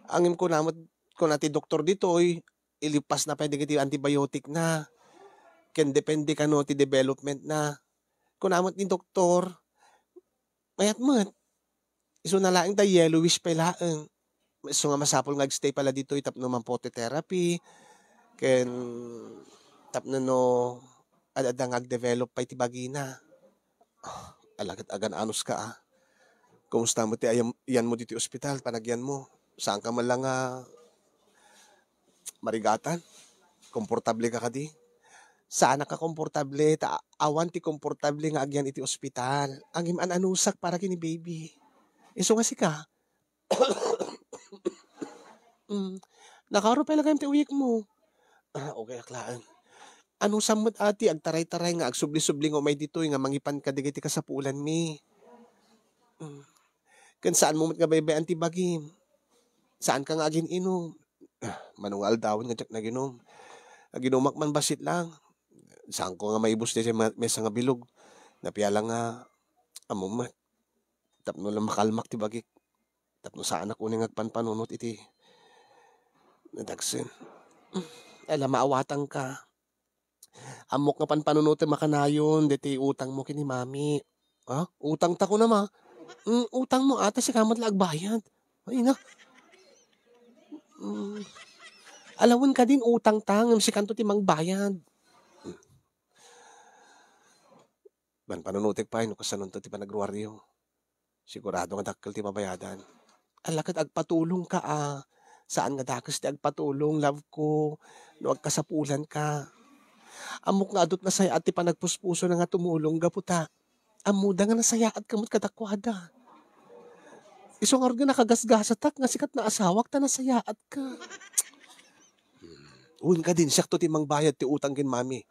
Ngem kuna met, kuna ti doktor ditoy, ilipasna pay dagiti antibiotic na. Ken depende kano ti development na. Kuna met ni doktor, mayat met. Isuna laeng ta yellowish pay laeng. Isu nga masapul nga agstay pala ditoy tapno man-phototherapy. Ken tapno no ad-adda nga agdevelop pay ti bagina. Ah, ala ket agan-anos ka, ah. Kumusta met ti ayan-, yanmo ditoy ospital, panagyanmo? Saan ka man la nga marigatan? Komportable ka kadi? Saanak nga komportable, ta awan ti komportable nga agyan iti ospital. Ngem an-anusak para ken ni baby. Isu nga sika, Mm. Nakaaro pay la gayam ti uyekmo? Ah, okay ak laeng. Anusam met a ti agtaray-taray nga agsubli-subli nga umay ditoy nga mangipan kadagiti kasapulanmi? Mm. Ken saanmo met nga baybay-an ti bagim? Saanka nga agin-inom? Ah, mano nga aldawen nga diak naginom. Aginumak man bassit lang. Saanko nga maibus daydiay ma-, maysa nga bilog. Napiala nga, ammom met, tapno lang makalmak ti bagik. Tapno saanak unay nga agpanpanunot iti nadagsen. Ala, maawatangka. Ammok nga panpanunotem a kanayon daytoy utangmo ken ni Mami. Ha? Utangta kunam a? Mm, utangmo a, ta sika met la agbayad. Ay na. Mm. Alawen kadin utangta, ngem sikanto ti mangbayad. Panpanunotek pay no kasanonto ti panagruaryo. Sigurado nga dakkel ti mabayadan. Ala ket agpatulongka a. Saan nga dakes ti agpatulong, love ko, no agkasapulanka. Ammok nga adu ti nasayaat ti panagpuspusona nga tumulong gapu ta ammoda nga nasayaatka met kadakuada. Isu ngarud nga nakagasgasatak nga sika ti naasawak ta nasayaatka. Wen kadin, siakto ti mangbayad ti utang ken Mami.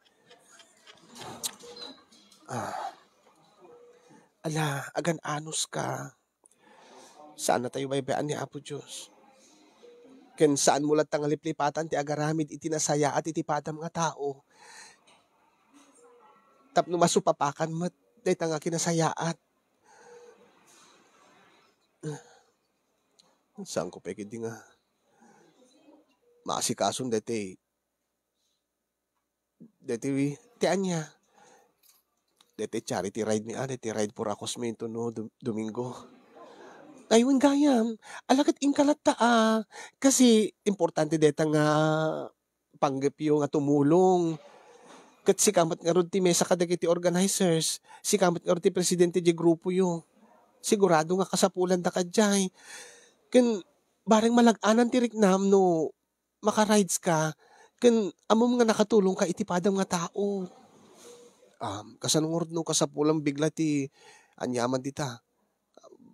Ah. Ala, agan-anos ka. Saan natayo baybay-an ni Apo Dios. ken saanmo latta nga liplipatan ti agaramid iti nasayaat iti padam nga tao. Tapno masupapakan met dayta nga kinasayaat. Saanko pay ketdi nga maasikason daytoy, daytoy ti ania? Daytoy charity ride mi, ah, daytoy ride for Acosme intono Dom-, Domingo. Ay, wen gayam. Ala ket inka latta, ah. Kasi importante dayta nga panggepyo nga tumulong. Ket sika met ngarud ti mesa kadagiti organizers. Sika met ngarud ti presidente ti grupoyo. Sigurado nga kasapulanda kadiay. Ken bareng malag-anan ti riknam no maka-rides ka ken ammom nga nakatulongka iti padam nga tao. Um, kasano ngarud no kasapulan bigla ti aniaman dita?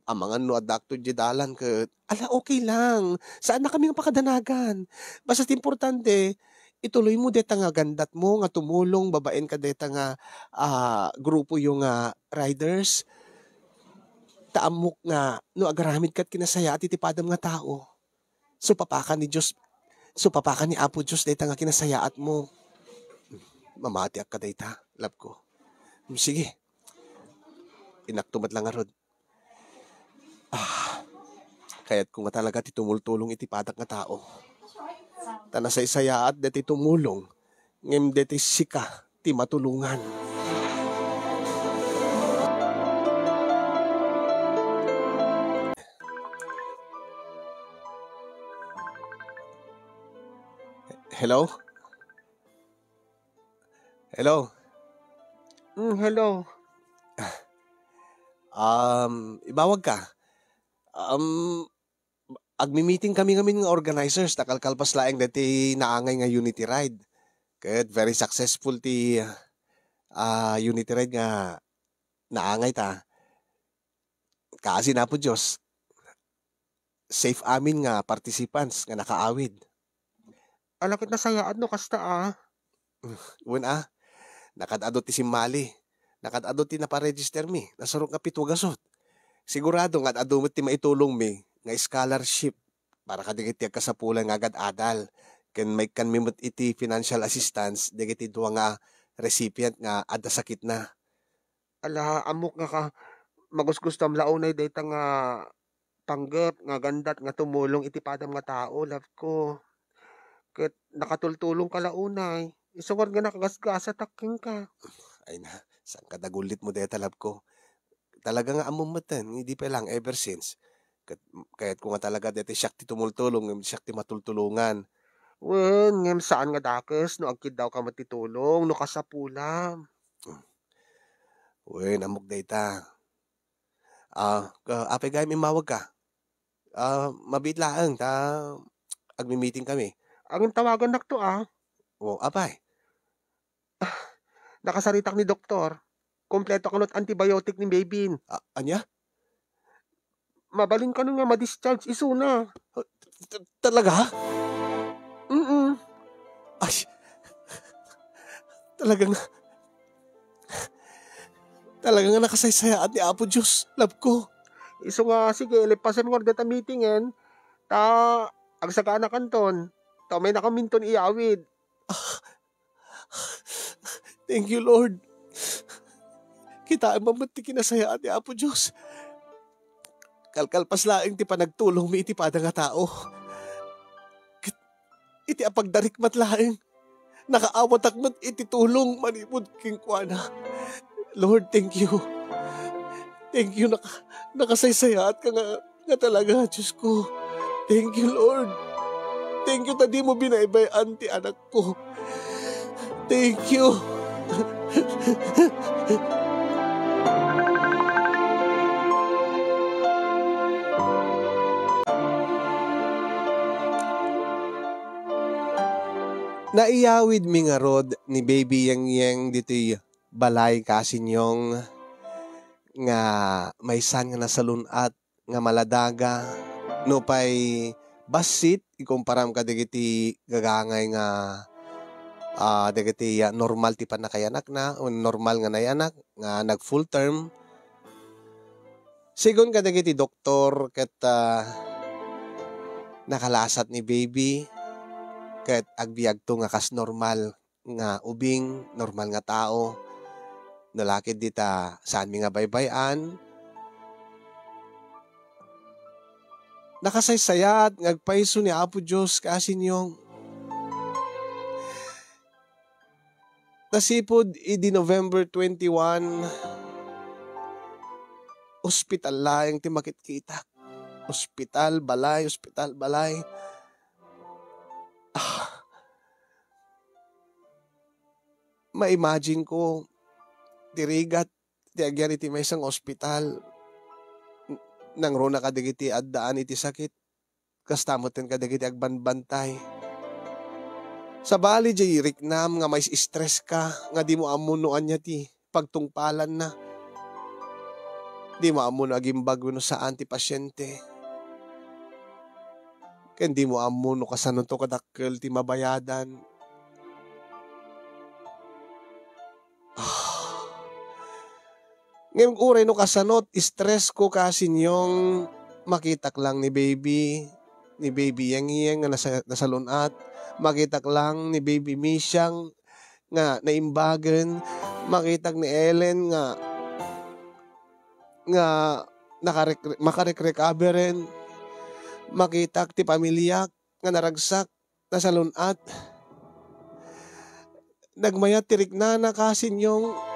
Amangan no adda akto idiay dalan ket, ala, okay lang. Saannakami nga pakadanagan. Basta ti importante, ituloymo dayta nga gandatmo nga tumulong babaen kadayta nga, ah, grupoyo nga riders. Ta ammok nga no agaramidka ket kinasayaat iti padam nga tao, supapakan ni Dios, supapakan ni Apo Dios dayta nga kinasayaatmo. Mamatiak kadayta, love ko. Hmm, sige. Inakto met lang ngarud. Ah, kayatko nga talaga ti tumultulong iti padak nga tao. Ta nasaysayaat daytoy tumulong, ngem daytoy sika ti matulongan. Hello? Hello? Mm, hello. Um, imawag ka? Um, agmi-meeting kami ngamin nga organizers, ta kalkalpas laeng daytoy naangay nga Unity Ride. Ket very successful ti, ah, Unity Ride nga naangay ta. Kaasi na Apo Dios, safe amin nga participants nga nakaawid. Ala ket nasayaat no kasta, ah. Wen, ah, nakad-adu ti simmali. Nakad-adu ti naparegister mi. Nasurok nga pito a gasut. Sigurado nga ad-adu met ti maitulong mi nga scholarship para kadagiti agkasapulan nga agad-adal. Ken maikkan mi met iti financial assistance dagiti dua nga recipient nga adda sakitna. Ala, ammok nga ka-, magusgustam la unay dayta nga panggep nga gandat nga tumulong iti padam nga tao, love ko. Ket nakatultulongka la unay. Isu ngarud nga nakagasgasatak kenka. Ay na, saan ka dagullit mo dayta, love ko? Talaga nga ammom metten, idi pay lang, ever since. Ket, kayatko nga talaga dayta siak ti tumultulong, ngem siak ti matultulongan. Wen, ngem saan nga dakes no agkiddawka met ti tulong, no kasapulam. Wen, ammok dayta. Ah, ka-, apay gayam immawag ka? Ah, mabiit laeng ta agmi-meeting kami. Agin tawagannakto, ah. Oh, apay? Ah, nakasaritak ni doktor. Kompleto kano ti antibiotic ni baby. Ah, ania? Mabalin kano nga ma-discharge isuna. Ah, t-, t-, talaga? Mm-mm. Ay, talagang, talagang nakasaysayaat ni Apo Dios, love ko. Isu nga, sige, lippasen mo deta meeting, en. Ta, agsaganakanton. Ta, may nakaminton iyawid. Ah, thank you, Lord. Kitaem met ti kinasayaat ni Apo Dios. Kalkalpas laeng ti panagtulongmi iti pada nga tao. Ket iti apagdarikmat laeng, nakaawatak met iti tulong manipud kenkuana. Lord, thank you. Thank you, naka-, nakasaysayaat ka nga nga talaga, Diyos ko. Thank you, Lord. Thank you ta di mo binaybay-an ti anak ko. Thank you. Naiyawid mi ngarud ni Baby Yeng Yeng ditoy balay kasinyong nga maysan nga nasalun-at nga maladaga, nupay bassit ikumparam kadagiti gagangay nga, ah, dagiti, ah, normal ti pannakayanakna, o normal nga nayanak nga nag full term. Sigun kadagiti doktor ket, ah, nakalasat ni baby, ket agbiagto nga kas normal nga ubing, normal nga tao. No la ket dita saanmi nga baybay-an, nakasaysayaat nga agpayso ni Apo Dios, kaasinyong. Nasipud idi November twenty-one, ospital laeng ti makitkitak. Ospital, balay, ospital, balay. Ah, ma-imagine ko ti rigat ti agyan iti maysa nga ospital. N-, nangruna kadagiti addaan iti sakit. Kasta metten kadagiti agbanbantay. Sabali, diay riknam nga mais-stress ka, nga dimo ammo no ania ti pagtungpalanna. Dimo ammo no agimbag wenno saan ti pasiente. Ken dimo ammo no kasanonto kadakkel ti mabayadan. Ah. Ngem uray no kasano ti stress ko, kaasinyong, makitak lang ni baby, ni baby Yeng Yeng nga nasa-, nasalun-at, makitak lang ni baby Misyang nga naimbagen, makitak ni Ellen nga, nga nakarek-, makarek-recoveren, makitak ti pamiliak nga naragsak, nasalun-at. Nagmayat ti riknana, kaasinyong.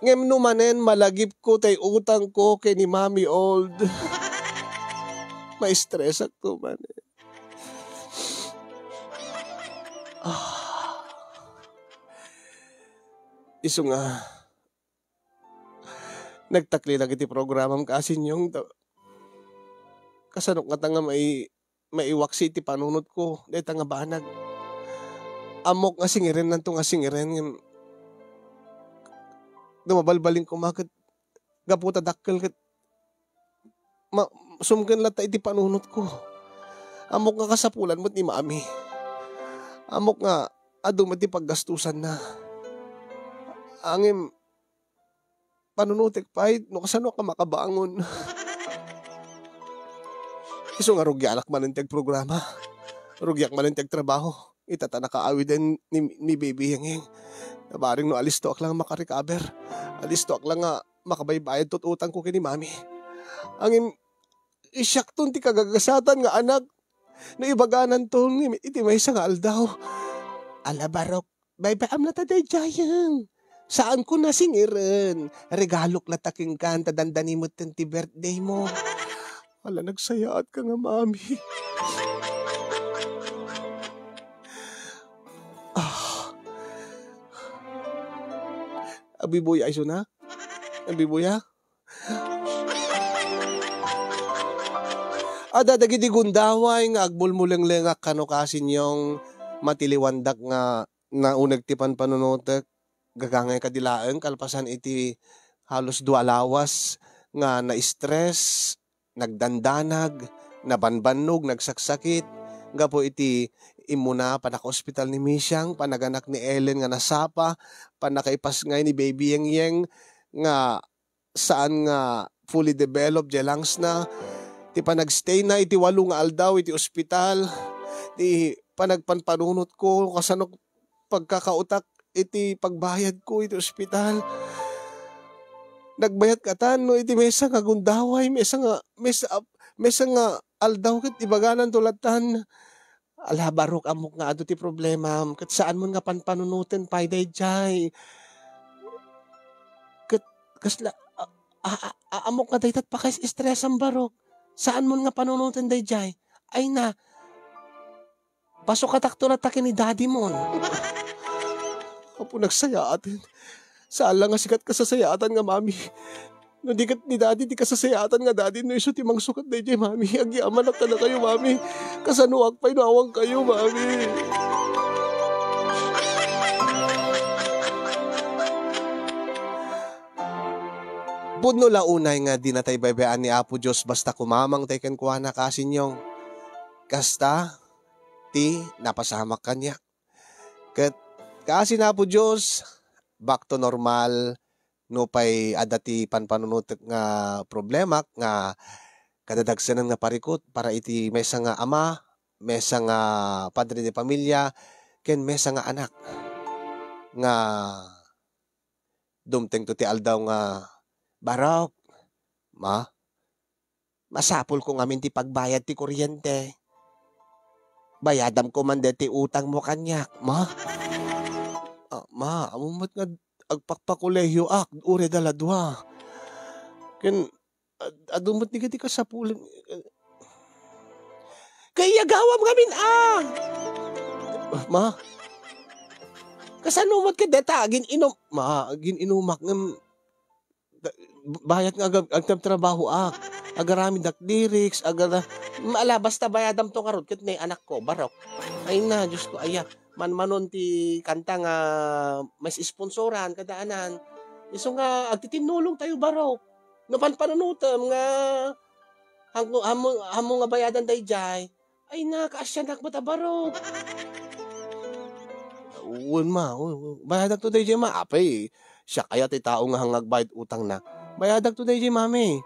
Ngem no manen, malagipko tay utangko ken ni Mami Old. Maistresakto manen. Ah. Isu nga, nagtaklinak iti programam, kaasinyong, ta-, kasanok ngata nga mai-, maiwaksi iti panunotko dayta nga banag. Ammok nga singirennanto nga singiren, ngem dumabalbalin koma ket gapu ta dakkel ket ma-, sumken latta iti panunotko. Ammok nga kasapulan met ni Mami. Ammok nga adu met ti paggastusanna. Ngem panunotek pay no kasano ka makabangon. Isu nga rugianak manen ti agprograma. Rugiak manen ti agtrabaho. Ita ta nakaawiden ni, ni Baby Yengeng. Nabareng no alistoak lang makarecover. Alistoak lang nga makabaybayad to't utangko ken ni Mami. Ngem, siakton ti kagagasatan nga anak. No ibagananto iti maysa nga aldaw, "Ala, barok, baybay-am latta daydiay. Saanko nasingiren. Regalok latta kenka ta dandani metten ti birthday mo." Ala, nagsayaatka nga, Mami. Ah. Abibuya isuna? Abibuya? Adda dagiti gundaway nga agmulmulenglengak kano, kaasinyong, matiliwandak nga nauneg ti panpanunotek. Gagangay kadi laeng kalpasan iti halos dua a lawas nga na-stress, nagdandanag, nabanbannog, nagsaksakit gapu iti immuna, pannakaospital ni Misiang, pannaganak ni Ellen nga nasapa, pannakaipasngay ni Baby Yengyeng nga saan nga fully developed diay lungs na, ti panagstay na iti walo nga aldaw iti ospital, ti panagpanpanunotko, kasano pagkakautak iti pagbayadko iti ospital. Nagbayat katan no iti maysa nga gundaway, maysa nga, maysa, maysa nga aldaw ket ibagananto lattan. Ala, barok, ammok nga adu ti problemam, ket saanmon nga panpanunoten pay daydiay. Ket kasla, a, a, a, ammok nga daytat pakais-stressam, barok. Saanmon nga panunoten daydiay. Ay na, pasukatakto latta ken ni daddy mon. Apo, nagsayaaten. Saan la nga sika ti kasasayaatan nga, Mami. No di ket ni Daddy, di kasasayaatan nga, Daddy, no isu ti mangsukat daydiay, Mami. Agyamanak kadakayo, Mami. Kasanoak pay no awan kayo, Mami. Pudno la unay nga dinatay baybay-an ni Apo Dios basta kumamangtay kenkuana, kaasinyong. Kasta ti napasamak kaniak. Ket kaasi ni Apo Dios, back to normal, nupay adda ti panpanunotek nga problemak nga kadadagsenan nga parikut para iti maysa nga ama, maysa nga padre de familia, ken maysa nga anak nga dumtengto ti aldaw nga, "Barok, ma, masapulko ngamin ti pagbayad ti kuryente. Bayadamko man deti utangmo kaniak, ma." "Ah, ma, ammom met nga agpakpakolehiyoak, uray da la dua. Ken, ad-, adu met dagiti kasapulan." "Kaiyagawam ngamin, a!" "Ma, kasano met ket deta? Agin-inum-, ma, agin-inumak ngem da-, bayat nga agab-, agtabtrabahoak. Agaramidak lyrics, agara-, ma-, ala, basta bayadamto ngarud ket ni anakko, Barok." Ay na, Diosko, aya, manmanon ti kanta nga mas sponsoran, kadaanan. Isu nga, agtitinnulongtayo, Barok. No panpanunotem nga, ammo, ammo, ammo nga bayadan daydiay, ay, nakaasianak met a Barok. "Wen, ma, wen, wen. Bayadakto daydiay, ma." Apay, siak aya ti tao nga hang agbayad utangna. "Bayadakto daydiay, mami."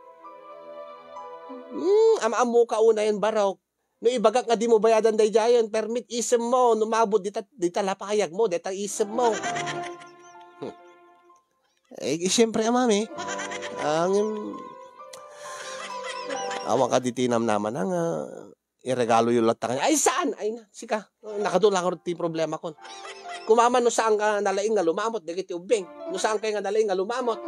Hmm, am-ammoka unayen, Barok. No ibagak nga dimo bayadan daydiayen, permit isemmo, no maabot dita, dita lapayagmo, dita isemmo. Hmm. Eh, siyempre, a, mami, ngem, awan kadi ti namnamana nga iregaloyo latta kaniak. Ay, saan? Ay na, sika. Nakadua ngarud ti problemakon. Kumaman no saanka nalaing nga lumamot dagiti ubbing. No saankayo nga nalaing nga lumamot.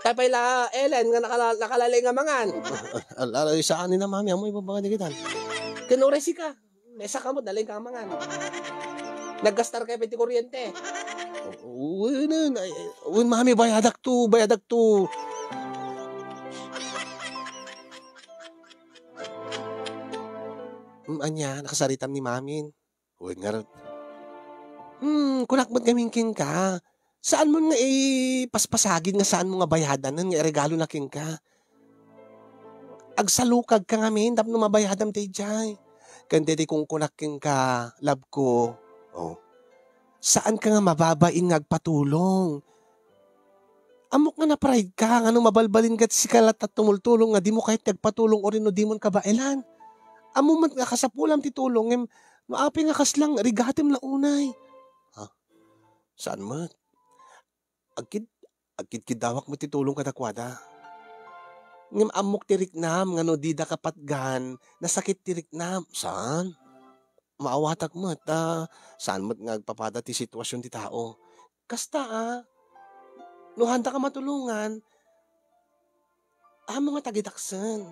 Apay la, Ellen, nga nakala-, nakalalaing nga mangan. Ala, ala, saan ni na, mami, ammo ibabaga ni kitan. Ken uray sika. Maysa ka met, nalaing ka mangan. Naggastar kayo pay ti kuryente. Wen, ay, ay, wen, mami, bayadakto, bayadakto. Mm, ania, nakasaritam ni mamin. Wen ngarud. Hmm, kunak met ngamin kenka. Saanmon nga ipaspasagid nga saanmo nga bayadanen nga iregalona kenka. Agsalukagka ngamin tapno mabayadam daydiay. Ken daydiay kunkunak kenka, love ko. Oh. Saanka nga mababain nga agpatulong. Ammok nga na-pride ka, ngano mabalbalin ket sika latta tumultulong nga dimo kayat ti agpatulong uray no dimon kabaelan. Ammom met nga kasapulam ti tulong, ngem no apay nga kasla, rigatem la unay. Ha? Saan met? Agkid-, agkidkiddawak met ti tulong kadakuada. Ngem ammok ti riknam nga no didaka patgan, nasakit ti riknam. Saan? Maawatak met, ta saan met nga agpapada ti sitwasyon ti tao. Kasta, a, no haandaka matulongan, ammo nga tagidaksen.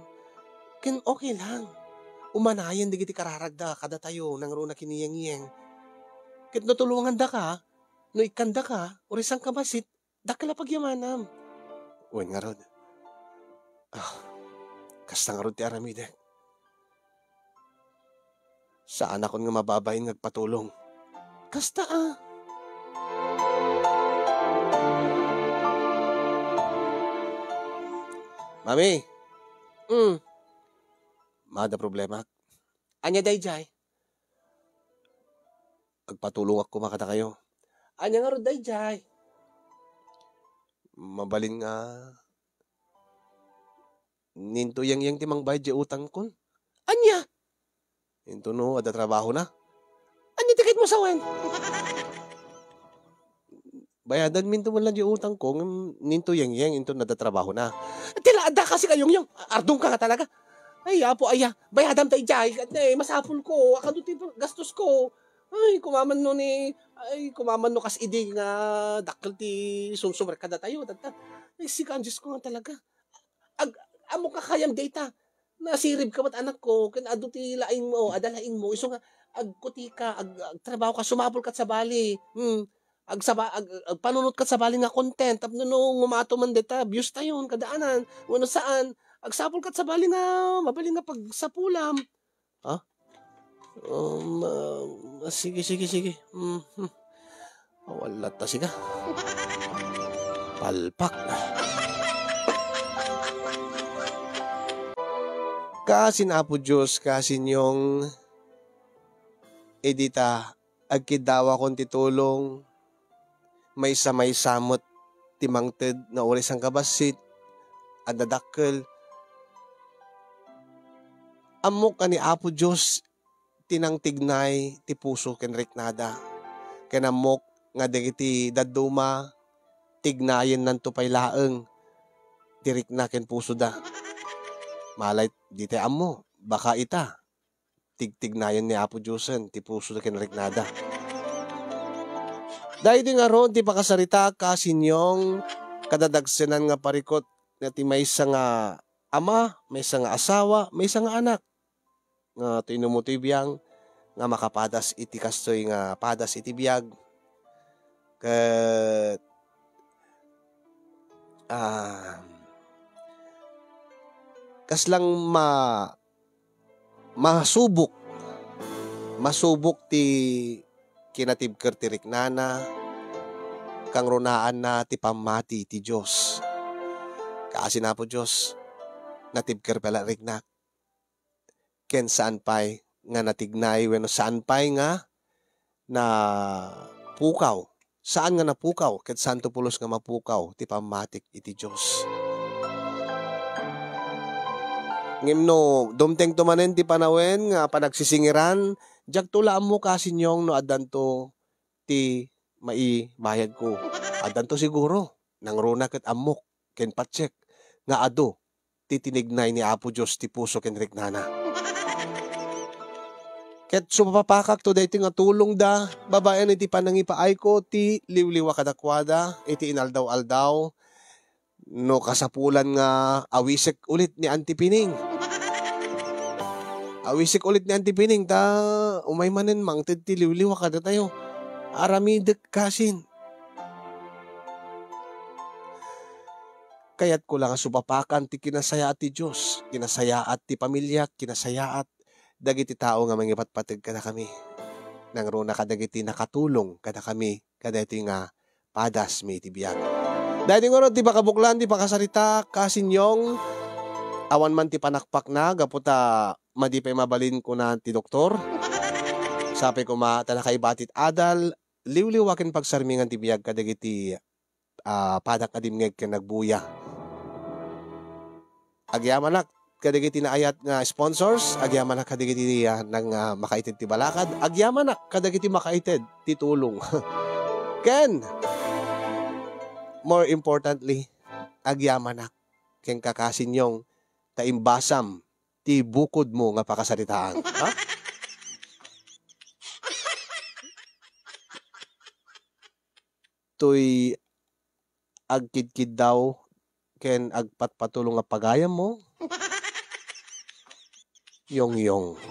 Ken okay lang. Umanayen dagiti kararagda kadatayo nangruna ken ni Yengyeng. Ket no tulongandaka, no ikkandaka, uray sangka bassit, dakkel a pagyamanam. Wen ngarud. Ah, kasta ngarud ti aramidek. Saanakon nga mababain nga agpatulong. Kasta, a. Mami. Mm. Maada problemak. Ania daydiay? Agpatulongak koma kadakayo. Ania ngarud daydiay? Mabalin nga ninto Yengyeng ti mangbayad diay utangkon. Ania? Intono adda trabahona. Ania ti kayatmo sawen? Bayadanminto man lang diay utangko, ngem ninto Yengyeng, intono adda trabahona. Ti la, adda kasi ka, Yongyong. Ardongka nga talaga. Ay, Apo, aya, bayadam daydiay. Ket, eh, masapulko. Akado ti gastosko. Ay, kumaman no ni, ay, kumaman no kas idi nga dakkel ti sumsumrek kadatayo, tatta. Ay, sika, Diosko nga talaga. Ag-, ammoka kayam dayta. Nasiribka met, anakko, ken adu ti laingmo, adda laingmo, isu nga agkutika, ag-, agtrabahoka, sumapulkat sabali. Hmm. Agsaba-, ag-, agpanunotkat sabali nga content, tapno no ngumato man dayta, views tayon, kadaanan, wenno saan, agsapulkat sabali nga, mabalin nga pagsapulam. Ha? Um, ah, sige, sige, sige. Mhm. Awan latta, sika. Palpak. Kaasin Apo Dios, kaasin Yong, idi ta agkiddawakon ti tulong, maysa-maysa met ti mangted nga uray sangkabassit, adda dakkel. Ammok a ni Apo Dios ti nangtignay ti puso ken riknada. Ken ammok nga dagiti dadduma, tignayennanto pay laeng ti rikna ken pusoda. Malay, di tay ammo, baka ita, tigtignayen ni Apo Diosen ti puso ken riknada. Daytoy ngarud ti pakasaritak, kasinyong, kadadagsenan nga parikut nga ti maysa nga ama, maysa nga asawa, maysa nga anak. Nga ti inummo ti biag nga makapadas iti kastoy nga padas iti biag. Ket, ah, kaslang ma-, masubok, masubok ti kinatibker ti riknana, kangrunaanna ti pammati ti Dios. Kaasi ni Apo Dios, natibker pay la riknak. Ken saan pay nga natignay wenno saan pay nga napukaw. Saan nga napukaw, ket saanto pulos nga mapukaw ti pammatik iti Dios. Ngem no dumtengto manen ti panawen nga panagsisingiran, diakto la ammo, kasinyong, no addanto ti maibayadko. Addanto siguro, nangruna ket ammok ken patiek nga adu ti tinignay ni Apo Dios ti puso ken riknana. Ket sumapapakakto daytoy nga tulongda babaen iti panangipaayko ti liwliwa kadakuada iti inaldaw-aldaw, no kasapulan nga awisek ulit ni Auntie Pining. Awisek ulit ni Auntie Pining, ta umay manen mangted ti liwliwa kadatayo. Aramidek kasin. Kayatko la nga supapakan ti kinasayaat ti Dios, kinasayaat ti pamiliak, kinasayaat dagiti tao nga mangipatpateg kadakami. Nangruna kadagiti nakatulong kadakami kadaytoy nga padasmi iti biag. Daytoy ngarud ti pakabuklan ti pakasaritak, kasinyong, awan man ti panakpakna gapu ta madi pay mabalin, kuna ti doktor. Sapay koma ta nakaibati ti adal, liwliwa ken pagsarmingan ti biag kadagiti, ah, padak a dimngeg ken nagbuya. Agyamanak kadagiti naayat nga sponsors, agyamanak kadagiti, ah, nang, ah, makaited ti balakad, agyamanak kadagiti makaited ti tulong. Ken, more importantly, agyamanak ken kakasinyong ta imbasam ti bukodmo nga pakasaritaan. Ha? Toy agkidkiddaw ken agpatpatulong a pagayammo? Yongyong.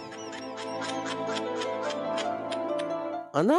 Ana?